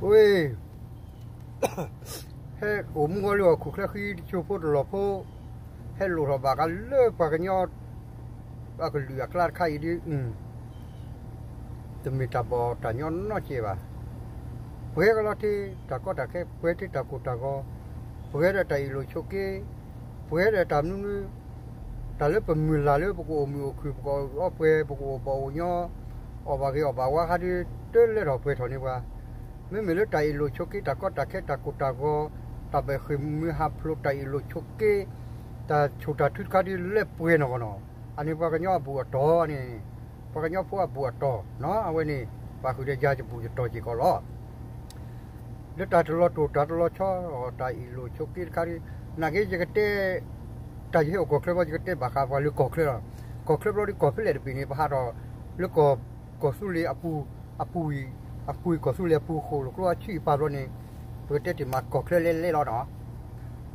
ဝ့ၢ် ဟဲအိၣ်မူဝဲလၢဟီၣ်ခိၣ်ချၢဃံတစိၢ်ဖိတလီၢ်ဖိ, ဟဲလိၣ်ထီၣ်ဘၣ်ကလၢပှၤကညီအကလုာ်အကျါတခါအံၤဒ် တမ့ၢ်တၢ်ဘီၣ်တၢ်ညီနီတစဲးဘၣ်. ပှဲၤကလီၤထံ တၢ်ကီတၢ်ခဲ, ပှဲၤထံတၢ်ကိၢ်တၢ်ဂီၤ, ပှဲၤဒီးတၢ်အ့ၣ်လိာ်ဆိးက့, ပှဲၤဒီးတၢ်မနုၤမနုၤ, တၢ်လၢပမုၢ်လၢ်လၢပကအိၣ်မုာ်အိၣ်ခုၣ်, ပကအီၣ်ပှဲၤ, ပကအိၣ်ဘီၣ်အိၣ်ညီ, အီၣ်ဘၣ်ဂ့ၤအီၣ်ဘၣ်ဝါခါဒ် တလၢထီၣ်ပှဲၤထီၣ်န့ၢ်ပှၤ. မ့မ့ၢ်လၢတၢ်အ့ၣ်လိာ်ဆိးက့, တၢ်ကီတၢ်ခဲ, တၢ်ကိၢ်တၢ်ဂီၤ, တၢ်ဘၣ်ဃ့ၢ်မှံဟးဖျိး, တၢ်အ့ၣ်လိာ်ဆိးက့, တၢ်ဆိၣ်တၢ်ထုတခါဒ်လၢပှဲၤနီၢ်ကီၢ်နီၢ်, အန့ၣ်ပှၤကညီအဘူၣ်အတီၢ်န့ၣ်, ပှၤကညီဖိအဘူၣ်အတီၢ်နီၢ်, အဝဲန့ၣ် ပာ်ဃုာ်ဒီးယၤယဘူၣ်ယတီၢ်စ့ၢ်ကီးလီၤ. လၢတၢ်တလီၤတိၢ်တၢ်တလီၤဆီ, တၢ်အ့ၣ်လိာ်ဆိးက့တခါဒ်, နာ်က့ယကတဲ, တၢ်ယဟဲအိၣ်ကီၢ်ချၢဘျီ ယကတဲဘၣ်ဃးပှၤလၢကီၢ်ချၢလီၤ. ကီၢ်ချၢဘျီဒ်ကီၢ်ဖဲလဲၣ်တဘ့ၣ်န့ၣ် ပဟးထီၣ်လၢကီၢ်သူလ့ၤအပူၤ, အပူၤအံၤ, အပူၤအံၤကီၢ်သူလ့ၤအပူၤဃိၣ်လိာ်ကျိအဆံးအပၢ်ဘျီန့ၣ်, ပကတဲတ့ၢ်မးကီၢ်ချၢလဲၤလဲၤလီၤနီၢ်.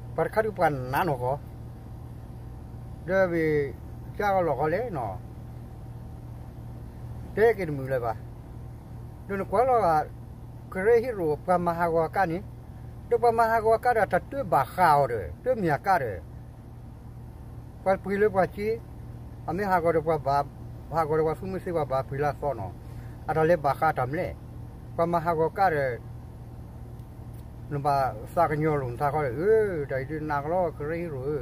ပှၤတခါဒ်ပှၤနးနီၢ်ကီၢ် ဒီးဘ့ၣ်ကၢကလီၢ်ကီၢ်လဲၣ်နီၢ်, တဲက့ၤတမုာ်လၢၤဘၣ်. ဒီးနကွၢ်လီၤဂာ် ကရၢဟံရိၣ် ပှၤမၤဟးဂီၤအကါန့ၣ်, ဒီးပှၤမၤဟးဂီၤအကါဒီး တၢ်တဘၣ်ဃးအီၤဒီး တမ့ၢ်အကါဒီး ပှၤပှ့ၤလၢပှၤစ့, အမ့ၢ်ဟးဂီၤဒီးပှၤဘၣ်, ဟးဂီၤဒီးပှၤသူမုၢ်သ့ပှၤဘၣ်ပှ့ၤလၢအသီနီၢ်, အတၢ်လဲၤဘၣ်ဃးတၢ်မနုၤလဲၣ်. ပှၤမၤဟးဂီၤကါဒီး နဘၣ်သးကညီၤလိာ်နသးခီဒီး, အၢ တၢ်အံၤဒ်နးကလီကရၢဟံရိၣ်ဧၢ,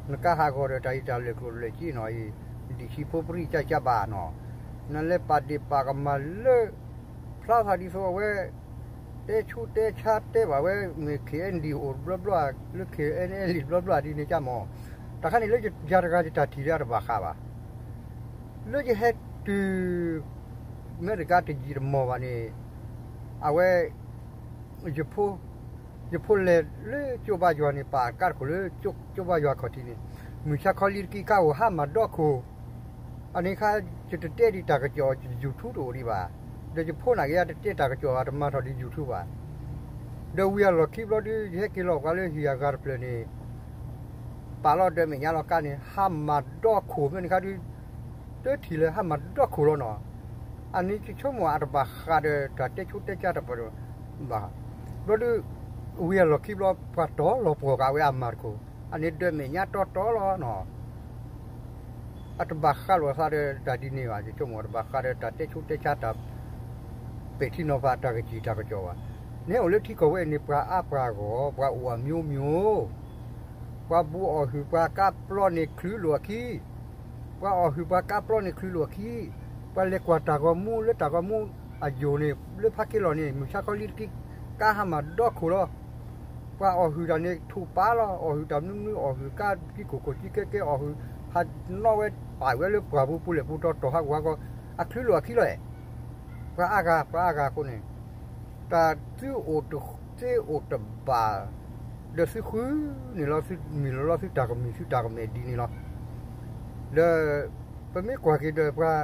နကါဟးဂီၤဒီးတၢ်အံၤတၢ်လဲၤကျိၣ်လဲၤစ့နီၢ်အံၤ, ဒံၣ်ဆံးဖိပရံၣ်ကၢ်ကၢ်ဘၣ်နီၢ်, နလဲၤပာ်ဒ့ၣ်ပာ်ကမၣ်လၢ ဖျါသးဒ်သိးအဝဲ တဲဆူတဲဆါတဲဘၣ်ဝဲ မ့ၢ် KNDO တဘျီဘျီ, လၢ KNLA တဘျီဘျီဒ်န့ၣ်ကၢ်မး, တၢ်ခါန့ၣ်လၢယၤတဂၤယတၢ်ထံၣ်လၢအတဘၣ်ဃးဘၣ်. လၢယဟဲတုၤ အမဲရကၤတယံာ်တမီၢ်ဘၣ်န့ၣ်, အဝဲ ယဖိ, ယဖိလဲၤလၢကၠိဘါယွၤန့ၣ် ပာ်ကါတခိၣ်လၢကၠိဘါယွၤခီၣ်ထံးန့ၣ်, မုၢ်ဆါခီလံတကံကါအိၣ်ဟါမၢ်ဒီခိၣ်, အန့ၣ်ခါ ယတတဲဒံးတၢ်ကစီၣ် YouTube တအိၣ်ဒံးဘၣ်, ဒီးယဖိနာ်က့ၤယတတဲတၢ်ကစီၣ်ဘၣ် တမၤထီၣ်ဒံး YouTube ဘၣ်. ဒီးဝံၤအလီၢ်ခံဘျီဒ် ယဟဲက့ၤလီၤပှၤလၢဟံၣ်အဂၤတဖျၢၣ်န့ၣ် ပာ်လီၤဒီးမဲာ်ညါလီၤကါန့ၣ် ဟါမၢ်ဒီခိၣ်မ့ၢ်န့ၣ်ခါဒ် တထံၣ်လၢဟါမၢ်ဒီခိၣ်လီၤနီၤ. အန့ၣ်ယဆိကမိၣ်အတဘၣ်ဃးဒီးတၢ်တဲဆူးတဲဆါတၢ်ပၢၢ်ဘၣ်. ဘျီဒုး ဝံၤအလီၢ်ခံဘျီ ပှၤတီလီၤပှီၢ်ကးဝဲအမၢ်တခိၣ်, အန့ၣ်ဒီးမဲာ်ညါတီတီလီၤနီၤ. အတဘၣ်ဃးလိာ်အသးဒီးတၢ်ဒ်န့ၣ်ဘၣ်, ယဆိကမိၣ်တဘၣ်ဃးဒီးတၢ်တဲဆူးတဲဆါတၢ် ပဲာ်ထံနီၤဖးတၢ်ကစံၣ်တၢ်ကစီၣ်ဘၣ်. နဟဲအိၣ်လၢထံကီၢ်ဝဲအံၤန့ၣ် ပှၤအါပှၤဂီၢ် ပှၤအိၣ်အမျိုးမျိုး, ပှၤဘူးအီၣ်ဟုၣ်ပှၤကါပျီန့ၣ်ချုးလိာ်အခံ, ပှၤအီၣ်ဟုၣ်ပှၤကါပျီန့ၣ်ချုးလိာ်အခံ, ပှၤလဲၤကွၢ်တၢ်ဂီၤမူလၢတၢ်ဂီၤမူအယိာ်န့ၣ် လၢဖးက့လီၢ်န့ၣ် မုၢ်ဆါခီလံတကံ ကါဟါမၢ်ဒီခိၣ်လီၤ. ပှၤအီၣ်ဟုၣ်တၢ်န့ၣ်ထူၣ်ပာ်လီၤ, အီၣ်ဟုၣ်တၢ်မနုၤမနုၤ အီၣ်ဟုၣ်ကါကံကိၢ်ကိၢ်ကံကဲကဲ အီၣ်ဟုၣ်ဟးနီၣ်ဝဲပာ်ဝဲလၢပှၢ်ပူၤပူၤလဲၣ်ပူၤတီၤတီၤဟးဂူာ်ဟးဂီၤ, အချုးလိာ်အခံလီၤ. ပှၤအါဂၤ ပှၤအါဂၤအဃိန့ၣ် တၢ်သုအိၣ်တသ့အိၣ်တဘၣ် ဒီးသုဃုန့ၣ်လီၤ, သုမ့ၢ်လီၤလီၤ သုတၢ်ကမံၣ် သုတၢ်ကမဲာ်ဒ်န့ၣ်လီၤ. ဒီးပမ့ၢ်ကွၢ်က့ၤဒီးပှၤ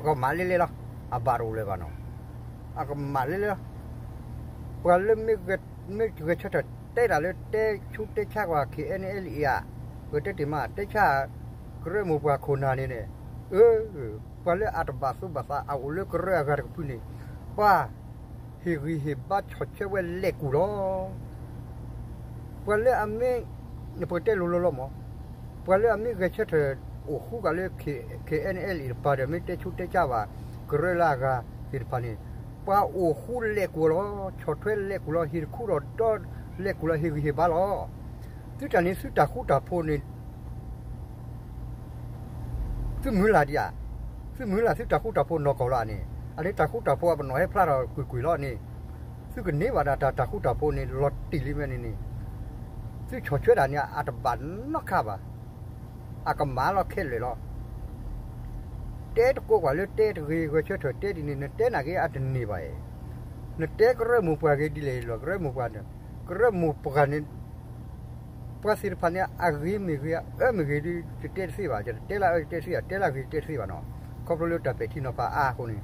ကမၣ်လဲလဲလီၤ, အဘၣ်တအိၣ်လၢၤဘၣ်နီၤ, အကမၣ်လဲလဲလီၤ. ပှၤလၢမ့ၢ်ဂဲၤဆၢထၢၣ်တဲတၢ်လၢတဲဆူးတဲဆါကွၢ် KNLA ဧါ, ပတဲတ့ၢ်မး တဲဆါ ကရၢမိၢ်ပှၢ်ခိၣ်နၢ်န့ၣ်န့ၣ်, အၢ ပှၤလၢအတဘၣ်သူၣ်ဘၣ်သး အအိၣ်လၢကရၢအဂၤတကဖုန့ၣ် ပှၤ ဟ့ၣ်ဂံၢ်ဟ့ၣ်ဘါဆီၣ်ထွဲဝဲလဲၤကူၣ်လီၤ. ပှၤလၢအမ့ၢ် ပကတဲလိၤလိၤလီၤမး, ပှၤလၢအမ့ၢ်ဂဲၤဆၢထၢၣ်အိၣ်ဃူဂာ်လၢ KNLA တပၤဒီး မ့ၢ်တဲဆူးတဲဆါဘၣ် ကရၢလၢအဂၤသ့ၣ်တဖၣ်န့ၣ်, ပှၤအိၣ်ဃူလဲၤကူၣ်လီၤ, ဆီၣ်ထွဲလဲၤကူၣ်လီၤ, ဟ့ၣ်တခူဒီးဒီလဲၤကူၣ်လီၤ, ဟ့ၣ်ဂံၢ်ဟ့ၣ်ဘါလီၤ. သုတၢ်န့ၣ် သုတၢ်ဃူတၢ်ဖိးန့ၣ် သုမုၢ်လၢ်ဒံးဧါ, သုမုၢ်လၢ်သုတၢ်ဃူတၢ်ဖိးနီၢ်ကီၢ်လီၤန့ၣ်, အန့ၣ်တၢ်ဃူတၢ်ဖိးအပနီၣ်ဟဲဖျါထီၣ်ကွ့ၢ်ကွ့ၢ်လီၤန့ၣ်, သုကန့ၢ်ဘၣ်ဒၣ်တၢ်တၢ်ဃူတၢ်ဖိးန့ၣ် လီၤတံၢ်လံမ့ၢ်န့ၣ်န့ၣ်, သုဆီၣ်ထွဲတၢ်န့ၣ် အတဘၣ်နီတခါဘၣ်, အကမၣ်လီၤခဲလၢာ်လီၤ. တဲတကိးကွၢ်လၢတဲတဂ့ၤ ဂဲၤဆၢထၢၣ်တဲဒ်န့ၣ် နတဲနာ်က့ၤအတန့ၢ်ဘၣ်အံၤ, နတဲကရၢမိၢ်ပှၢ်ဂ့ၤဒ်လဲၣ်လီၤ, ကရၢမိၢ်ပှၢ်န့ၣ်, ကရၢမိၢ်ပှၢ်န့ၣ် ပှၤသ့ၣ်တဖၣ်န့ၣ် အဂ့ၤမ့ၢ်ဂ့ၤ အအၢမ့ၢ်ဂ့ၤဒ် ယတဲတသ့ဘၣ်, ယတတဲလၢအအၢယတဲတသ့ဘၣ်, တဲလၢအဂ့ၤယတဲတသ့ဘၣ်နီၤ, ခီဖျိလၢတၢ်ပဲာ်ထံနီၤဖးအါအဃိန့ၣ်,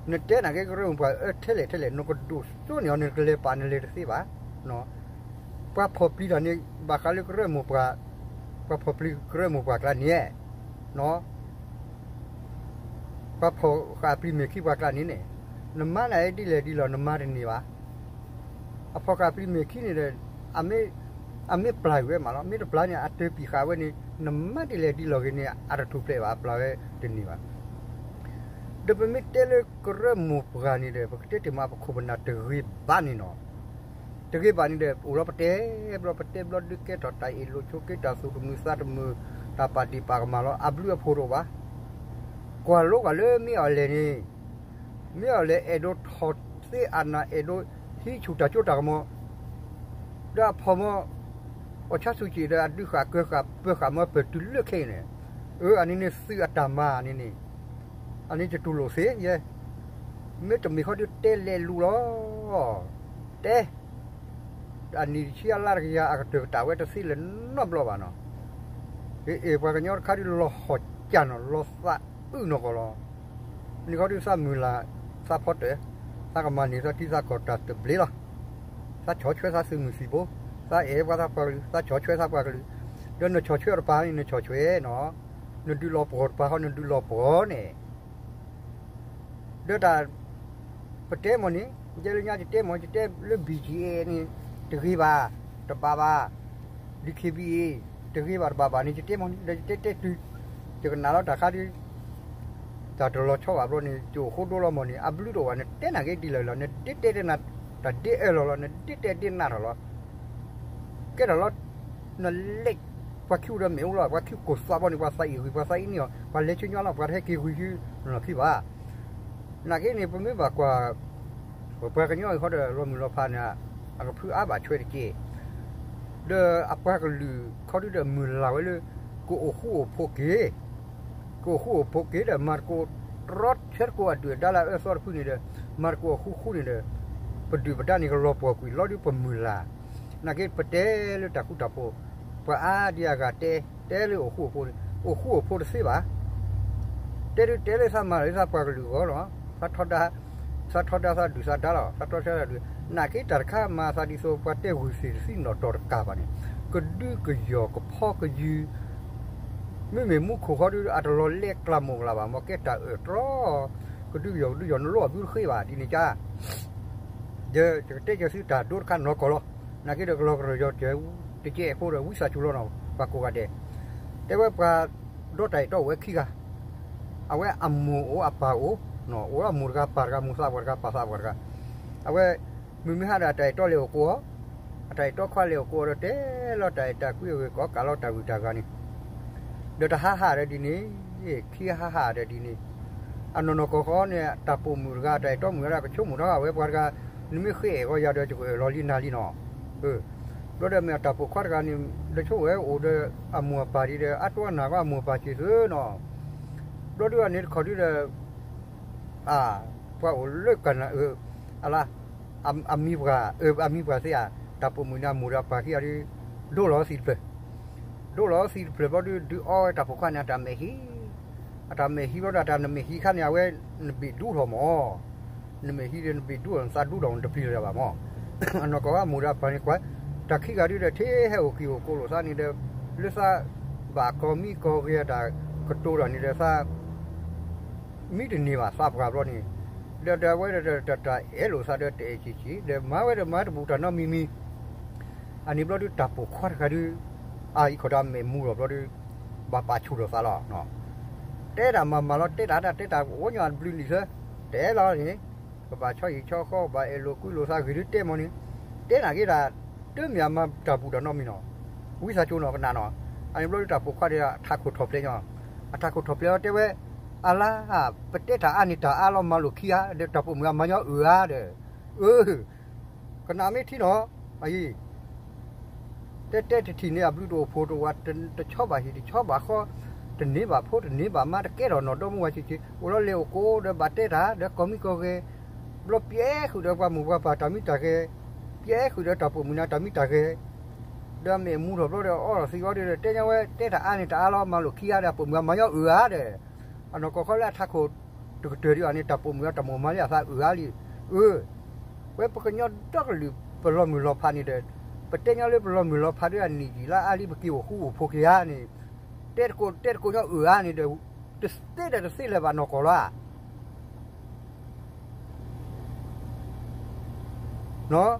နတဲနာ်က့ၤကရၢမိၢ်ပှၢ်အၢထဲလဲၣ်ထဲလဲၣ် နကဒိၣ်စိန့ၢ်အီၤ နကလဲၤပာ်နလဲၤတသ့ဘၣ်, ပှၤဖီၣ်ပျံၤတၢ်န့ၣ် ဘၣ်ဃးလၢကရၢမိၢ်ပှၢ်, ပှၤဖီၣ်ပျံၤကရၢမိၢ်ပှၢ်ကျါန့ၣ်, ပှၤဖီၣ်ဃာ်ပျံၤမ့ၢ်ခံပှၤကျါန့ၣ်န့ၣ်, နမါန့ၣ်ဒ်လဲၣ်ဒ်လဲၣ် နမါတန့ၢ်ဘၣ်. အဖီၣ်ဃာ်ပျံၤမ့ၢ်ခံန့ၣ်ဒီး အမ့ၢ်ပျၢ်ကွံာ်ဝဲမးလီၤ. မ့ၢ်တပျၢ်န့ၣ် အတၢ်ပံာ်ဃာ်ဝဲန့ၣ် နမါဒ်လဲၣ်ဒ်လဲၣ်ဂ့ၤန့ၣ် အတထူၣ်ဖျဲးဘၣ်, အပျၢ်ဝဲတန့ၢ်ဘၣ်. ဒီးပမ့ၢ်တဲလၢကရၢမိၢ်ပှၢ်န့ၣ်ဒီး ပကတဲတ့ၢ်မးပခိၣ်ပနၢ်တဂ့ၤဘၣ်န့ၣ်နီၤ. တဂ့ၤဘၣ်န့ၣ်ဒီး အိၣ်လီၤပတဲဘျီ ပတဲဘျီဒုးကဲထီၣ်တၢ်အ့ၣ်လိာ်ဆိးက့ တၢ်သူၣ်တမုာ်သးတမုာ်, တၢ်ပာ်ဒ့ၣ်ပာ်ကမၣ်လီၤ. အဘျုးအဖှိၣ်တအိၣ်ဘၣ်. ကွၢ်လိကွၢ်လၢမ့ၢ်အီၤလဲၣ်န့ၣ်, မ့ၢ်အီၤလဲၣ် အဲၣ်ဒိးထီၣ်သ့အနၢ် အဲၣ်ဒိးဟံးဆူၣ်တၢ်စိတၢ်ကမီၤ ဒီးအဖီၣ်မီၢ် အီၣ်ဆါဆူၣ်စံၣ်ဒီး အဒုးဃာ်ကၢဃာ်ပၢဃာ်မီၢ်ပၢၢ်တုၤလၢခဲအံၤန့ၣ်, အန့ၣ်န့ၣ်သုးအတၢ်မၤန့ၣ်န့ၣ်, အန့ၣ်ယတူၢ်လိာ်သ့ယဲ, မ့တမ့ၢ်ဃီဒုးတဲလဲၤလူၤလီၤ. တဲ အနံၣ်တဆံအလါတကယၤ အကတၢၢ်ကတၢၢ်ဝဲတသ့လၢၤနီတဘျီဘၣ်နီၤ. အ့ၣ် ပှၤကညီတခါဒုးလီၤဟီၣ်ကၢ်နီၤ လီၤသးအုးနီၢ်ကီၢ်လီၤ. န့ၣ်ခီဒုးသးမုၢ်လၢ်သးဖီတၢၣ်, သးကမၤန့ၢ်သးထံသးကီၢ်တၢ်သဘျ့လီၤ. သးဆီၣ်ထွဲသးသုးမုၢ်သံၣ်ဘိ, သးအဲၣ်ပှၤသးပှၤကလုာ်, သးဆီၣ်ထွဲသးပှၤကလုာ်, ဒီးနဆီၣ်ထွဲအီၤတပၤန့ၣ် နဆီၣ်ထွဲနီၤ, နဒုးလီၤပှီၢ်တပၤဃီ နဒုးလီၤပှီၢ်န့ၣ် ဒီးတၢ် ပတဲမ့ၢ်န့ၣ် ယဲလၢညါယတဲမ့ၢ် ယတဲလၢ ဘီၣ်ကၠံၣ်အ့န့ၣ် တဂ့ၤဘၣ်, တဘၣ်ဘၣ်, ဒ် ခ့ဘံၣ်အ့ တဂ့ၤဘၣ်တဘၣ်ဘၣ်န့ၣ် ယတဲမ့ၢ်န့ၣ် ဒီးယတဲတဲတုၤ ယကနၣ်လီၤတၢ်ခါဒ် တၢ်တလီၤဆီဘၣ်ဘျီန့ၣ် ယအိၣ်ဃိဒိလီၤမ့ၢ်န့ၣ် အဘျုးတအိၣ်ဘၣ် နတဲနာ်က့ဒ်လဲၣ်လီၤ နဒ်တဲတဲနၤ တၢ်ဒ်အၢၣ်လီၤလီၤ နဒ်တဲဒ်နးထီၣ်လီၤ ကဲထီၣ်လီၤ နလဲၤ ပှၤခံအိၣ်ဒီးမ့ၣ်အူလီၤ ပှၤခံကိၢ်သးဘီန့ၣ် ပှၤသးအံၣ်ဂံၢ် ပှၤသးအံၣ်နံၣ်အီၤ ပှၤလဲၤဆူညါလီၤ ပှၤတဟဲက့ၤဂံၢ်ဆူလီၢ်ခံဘၣ်. နာ်က့န့ၣ် ပမ့ၢ်ဘၣ်ကွၢ် ပှၤကညီအံၤဃီဒီး လီၤမုၢ်လီၤဖးန့ၣ် အကဖုအါဘၣ်ဆွဲတက့ၢ်. ဒီးအပှၤကလုာ်ခီဒုဒီးမုၢ်လၢ်ဝဲလၢ ကအိၣ်ဃူအိၣ်ဖိးက့ၤ ကအိၣ်ဃူအိၣ်ဖိးက့ၤဒီး မၤသကိးတြီဆၢသကိးအဒုၣ်အဒါလၢအအၢအသီတဖုန့ၣ်ဒီး မၤသကိးအဃူဃူန့ၣ်ဒီး ပဒုၣ်ပဒါန့ၣ် ကလီၤပှီၢ်ကွံာ်လီၤဒုးပမုၢ်လၢ်. နာ်က့ပတဲလၢတၢ်ဃူတၢ်ဖိး ပှၤအါဒံအါဂၤတဲ တဲလၢအိၣ်ဃူအိၣ်ဖိးန့ၣ် အိၣ်ဃူအိၣ်ဖိးတသ့ဘၣ်. တဲဒုးတဲလၢသးမၤလၢသးပှၤကလုာ်အဂီၢ်လီၤ. သးထီဒါ သးထီဒါသးဒုၣ်သးဒါလီၤ သးထီဒါသးဒုၣ်. နာ်က့တၢ်တခါမၤသးဒ်သိးပှၤတဲဂုၢ်သ့ၣ်တသံနီၣ်တီၢ်တကးဘၣ်န့ၣ် ကဒုကယီၢ်ကဖီကယုၢ် မ့မ့ၢ်မူခိၣ်ဃီဒုး အတလီၤလဲကျၢ်မိၢ်ကလၢ်ဘၣ် မ်ကဲတၢ်အၢၣ်တြီ ကဒုကယီၢ်ကဒုကယီၢ် နလိၣ်အဘုတဃ့ဘၣ်ဒ်န့ၣ်ကါ. ယကတဲက့ၤသုတၢ်ဒိတခါနီၢ်ကီၢ်လီၤ. နာ်က့ဒီးကလီၤကရၢၢ်ယီၤတကဲးဖိဒီး ဝံသးစူၤလီၤနီၤ ပှၤကိးဂၤဒဲး တဲဝဲပှၤဒီတၢ်အဲၣ်တီအိၣ်ဝဲခံဂၤ အဝဲအမိၢ်အိၣ်အပၢ်အိၣ် အိၣ်ဒီးအမိၢ်တဂၤပၢ်တဂၤ မိၢ်သးပှၢ်တဂၤပၢ်သးပှၢ်တဂၤ အဝဲ မုၢ်မ့ၢ်ဟါဒီးအတၢ်အဲၣ်တီလဲၤအိၣ်ကိးအီၤ အတၢ်အဲၣ်တီခွါလဲၤအိၣ်ကိးအီၤဒီး တဲလီၤတၢ်အဲၣ်တၢ်ကွံအဂ့ၢ် ကိးကးလီၤတၢ်ဂုၤတၢ်ဂၤန့ၣ် ဒီးတဟါဟးဒီးဒ်န့ၣ် ခံဟါဟးဒီးဒ်န့ၣ် အနီၢ်နီၢ်ကီၢ်ဃီန့ၣ် တၢ်ပိာ်မုၣ်တဂၤ တၢ်အဲၣ်တီမုၣ်တဂၤ ကဆိကမိၣ်ထီၣ်ဝဲပှၤတဂၤ နမ့ၢ်ဃ့အဲၣ်ဂီၤယၤဒီး ယကအၢၣ်လီၤလံနၤလံနီၤ. ဘျီဒီးမ့ၢ်အတၢ်ပိာ်ခွါတဂၤန့ၣ် လၢဆိဝဲအိၣ်ဒီးအမိၢ်အပၢ်ဒ်ဒီး အတိအနၢ်ကီအမိၢ်အပၢ်စံးသုနီၤ. ဘျီဒုးအန့ၣ်တခီဒုးဒီး ပှၤအိၣ်လၢကနၣ်အၢ အလါ အမံၤပှၢ် အမံၤပှၢ်သ့ဧါ တၢ်ပိာ်မုၣ်န့ၣ် အမိၢ်ဒီးအပၢ်ခံဂၤဒုး ဒိလီၤသံတဖျၢၣ် ဒိလီၤသံတဖျၢၣ်ဘျီဒုး ဒုးအီဝဲတၢ်ပိာ်ခွါန့ၣ် အတၢ်မဲာ်ဟံး အတၢ်မဲာ်ဟံးဘျီဒီး အတၢ်နမဲာ်ဟံးခါန့ၣ် အဝဲ နဘ့ၣ်ဒူထီၣ်မး နမဲာ်ဟံးဒီးနဘ့ၣ်ဒူထီၣ် နသးဒူထီၣ် နတပျံၤလၢၤဘၣ်မး အနီၢ်ကီၢ်ဝဲအမိၢ်ဒီးအပၢ်န့ၣ်ကွၢ် တၢ်ခံဂၤဒုးဒီး ထဲဟဲအိၣ်က့ၤအိၣ်ကိးလိာ်သးန့ၣ်ဒီး လၢသးဘၣ်ကီၤမံကီၤဂဲၤတၢ်ကတိၤတၢ်န့ၣ်ဒီးသး မံတန့ၢ်ဘၣ်သးပှၢ်ဘျီန့ၣ် ဒီးဒီးအဝဲဒီးတၢ်အဲၣ်လိာ်သးဒီးတအဲၣ်ဆံးဆံး ဒီးမၤဝဲဒီးမၤတဘူးတၢ်နီတမံၤမံၤ အန့ၣ်ဘျီဒုးတၢ်ပိာ်ခွါတဂၤဒုး အအံၤခီၣ်ဒီးအမဲာ်မူလီၤဘျီဒုး ဘၣ်ပာ်ဆူၣ်ထီၣ်သးလီၤ တဲတၢ်မၤမၤလီၤ တဲတၢ်တၢ်တဲတၢ်အိၣ်ညီအဘျုးလံာ်သၢ တဲလီၤန့ၣ် ကဘၣ်ဆီဟံၣ်ဆီဃီ ကဘၣ်အဲၣ်လိာ်ကွံလိာ်သးဂ့ၤဒုးတဲမ့ၢ်န့ၣ် တဲနာ်က့ဒၣ် တမ့ၢ်အမၤတၢ်ဘူးတၢ်နီတမံၤနီၤ ဝံသးစူၤနီၤကနၣ်နီၤ အန့ၣ်ဘျီဒုးတၢ်ပိာ်ခွါဒီးအထးခိၣ်ထီၣ်ဖျဲးညီ အထးခိၣ်ထီၣ်ဖျဲးလီၤတဲဝဲ အလါ ပတဲတၢ်အါန့ၣ်တၢ်အါလီၤမၤလိာ်ခံဂၤ ဒီးတၢ်ပိာ်မုၣ်အမၤညီအုၣ်အါဒီး အၢ ကနၣ်မ့ၢ်ထံနီၤ အအံၤ တဲတဲတထံၣ်န့ၣ် အဘျုးတအိၣ်ဖှိၣ်တအိၣ်ဝဲ တဆီဘၣ်ဟံၣ်တဆီဘၣ်ဃီ တန့ၢ်ဘၣ်ဖိတန့ၢ်ဘၣ်မါ တကဲထီၣ်နီၢ်ဒီမါဝၤဆံးဆံး အိၣ်လီၤလဲၤအိၣ်ကိးဒီးဘၣ်တဲတၢ် ဒီးကီၤမံကီၤဂဲၤ ဘျီပျဲဃုာ်ဒီးပှၤမိၢ်ပှၤပၢ်တၢ်မံတၢ်ဂဲၤ ပျဲဃုာ်ဒီးတၢ်ပိာ်မုၣ်န့ၣ်တၢ်မံတၢ်ဂဲၤ ဒီးအမဲာ်မူထီၣ်ဘျီဒီးအီလီၤသံဝဲဒီး တဲညါဝဲ တဲတၢ်အါန့ၣ်တၢ်အါလီၤမၤလိာ်ခံဂၤဒီး အပိာ်မုၣ်အမၤညီအုၣ်အါဒီး အနီၢ်ကီၢ်ခီလၢအထးခိၣ်တကတၢၢ်ဒံးဘၣ်န့ၣ် တၢ်ပိာ်မုၣ်အတၢ်မိၣ်မၤလၢအသးအုၣ်အါလံ အၢ ဝဲပကညီဒီကလုာ်ပလီၤမုၢ်လီၤဖးန့ၣ်ဒီး ပတဲညီလၢပလီၤမုၢ်လီၤဖးဒီးအနံၣ်ယံာ်လါအါလံ ပက့ၤအိၣ်ဃူအိၣ်ဖိးက့ၤဧါန့ၣ် တဲတကိးတဲတကိးညီအုၣ်အါန့ၣ်ဒီး တသ့ဒီးတသ့လၢၤဘၣ်နီၢ်ကီၢ်လီၤဧါ နီၤ,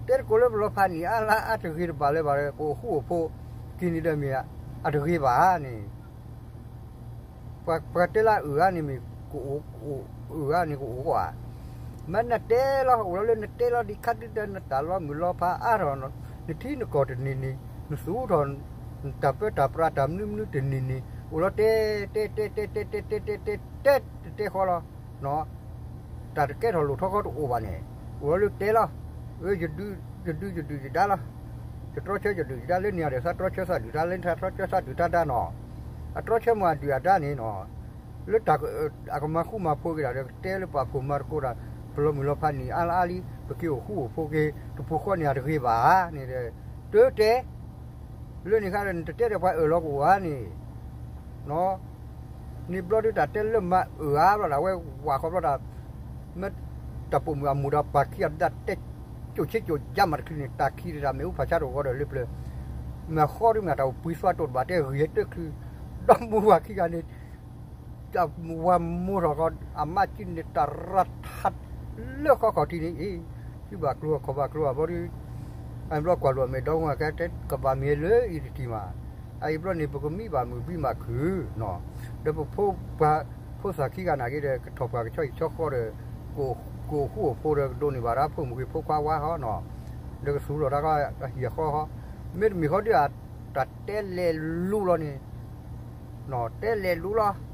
တဲတကိးလၢပလီၤဖးနံၣ်အါလါအါတဂ့ၤတဘၣ်လၢၤဘၣ်ဒီး ကအိၣ်ဃူအိၣ်ဖိးက့ၤန့ၣ်ဒီးမ့ၢ်အတဂ့ၤဘၣ်န့ၣ်, ပှၤတဲလၢအအုၣ်အါန့ၣ်မ့ၢ် ကအိၣ်အုၣ်အါန့ၣ် ကအိၣ်ဃီဧါ, မ့ၢ်နတဲလီၤ အိၣ်လီၤလၢနတဲလီၤဒံးခါဒုဒီး နတၢ်လီၤမုၢ်လီၤဖးအါထီၣ်, နထံနကီၢ်တနံၤနံၤ, နသူထီၣ် နတၢ်ပၢတၢ်ပြးတၢ်မနုၤမနုၤတနံၤနံၤ အိၣ်လီၤတဲ တဲ တဲ တဲ တဲ တဲ တဲ တဲ တဲ တဲ တဲ တဲဃီလီၤ. တၢ်တကဲထီၣ်လိာ်ထီဃီတအိၣ်ဘၣ်န့ၣ်, အိၣ်လီၤလၢတဲလီၤ, ယဒုးယဒုးယဒုးယဒါလီၤ, ယတြီဆၢယဒုးယဒါလၢန့ၣ်ဒီး သးတြီဆၢသးဒုးတၢ်လၢန့ၣ် သးတြီဆၢသးဒုးတၢ်ဒါနီၤ, အတြီဆၢမ့ၢ်အဒုးအဒါန့ၣ်နီၤ, လၢတၢ်အကမၤဃူမၤဖိးက့ၤဒၣ်ဒီး ကတဲလၢပှၤဖိးမၤသကိးတၢ်, ပလီၤမုၢ်လီၤဖးနံၣ်အါလါအါလံ ပက့ၤအိၣ်ဃူအိၣ်ဖိးက့ၤ တပူၤဃီန့ၣ်အတဂ့ၤဘၣ်န့ၣ်ဒီး, တၢ်တဲ လၢန့ၣ်ခါဒီး နတတဲဒီးပှၤအၢၣ်လီၤကအိၣ်ဧါန့ၣ်, န့ၣ်ဘျီဒုးတၢ်တဲလၢမၤအၢၣ်ဧါဘျီဒၣ်ဝဲဝးဃီဘျီဒၣ်, မ့ၢ်တၢ်ပိာ်မုၣ်အမိၢ်ဒီးပၢ်ခံဂၤဒၣ်တဲ ကၠိၣ်ဆ့ကၠိၣ်ယါမးတချုးန့ၣ် တၢ်ခံတဒၣ်မ့ၣ်အူဖးဆါတဂီၤဒီးလၢပျၢၤ, မ့ၢ်ဃီဒုးမ့ၢ်တၢ်အိၣ်ပှံၤသွါတိၣ်တဘၣ်တဲဂ့ၤတၢ်ချုး, ဒီးမိၢ်ဝၤခံဂၤန့ၣ် ဝၤမိၢ်ထီၣ်ဃီ အမါစုန့ၣ်တၢ်ရၤထးလၢဃီခီၣ်ထံးန့ၣ်အံၤ, စုဘၣ်ကျိၤအခီၣ်ဘၣ်ကျိၤအဘျီဒုး, အဘျီကွၢ်လိာ်အမဲာ်ဒီး ကဘၣ်မ့ၢ်လၢအံၤတထံၣ်မး, အအံၤဘျီန့ၣ် ပကမံဘၣ်မုာ်ဘံၣ်မးခုၣ်နီၤ, ဒီးပဖိပှၤဖိသၣ်ခံဂၤနာ်က့ဒီး ကထီၣ်ပှၤကဆီဟံၣ်ဆီဃီဒီး ကအိၣ်ဃူအိၣ်ဖိးဒီး ကဒိးန့ၢ်ဘၣ်ဒၣ်ဖိမုၣ်ဂ့ၤဖိခွါဝါဟီနီၤ, ဒီးကသူၣ်ထီၣ်တၢ်ကီအဟံၣ်အဃီဟီ, မ့တမ့ၢ်ဃီဒုး တၢ်တဲလဲၤလူလီၤန့ၣ် တဲလဲၤလူလီၤ,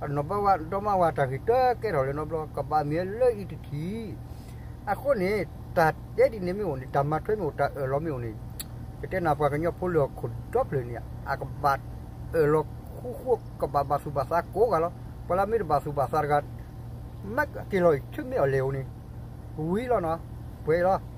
နီၢ်ဘၣ်ဝဲဒီမါဝၤတၢ်ဂ့ၢ်တၢ်ကဲထီၣ်လၢနီတဘျီ ကဘၣ်မ့ၢ်လၢအံၤတထံၣ်, အဃိန့ၣ် တၢ်တဲဒ်န့ၣ်မ့ၢ်အိၣ်န့ၣ် တၢ်မၤထွဲမ့ၢ်အိၣ် တၢ်အၢၣ်လီၤမ့ၢ်အိၣ်န့ၣ်, ယတဲနၤပှၤကညီဖိလၢဟီၣ်ခိၣ်ဒီဖျၢၣ်န့ၣ် အကဘၣ်အၢၣ်လီၤဃူဃူ ကဘၣ်ဘၣ်သူၣ်ဘၣ်သးကိးဂၤလီၤ, ပှၤလၢမ့ၢ်တဘၣ်သူၣ်ဘၣ်သးတဂၤ မ့ၢ်က့ၤလီၤအံၤ ဆၢမ့ၢ်အီၤလဲၤဧိၤန့ၣ်, ဝံၤလီၤနီၤ, ပှဲၤလီၤ,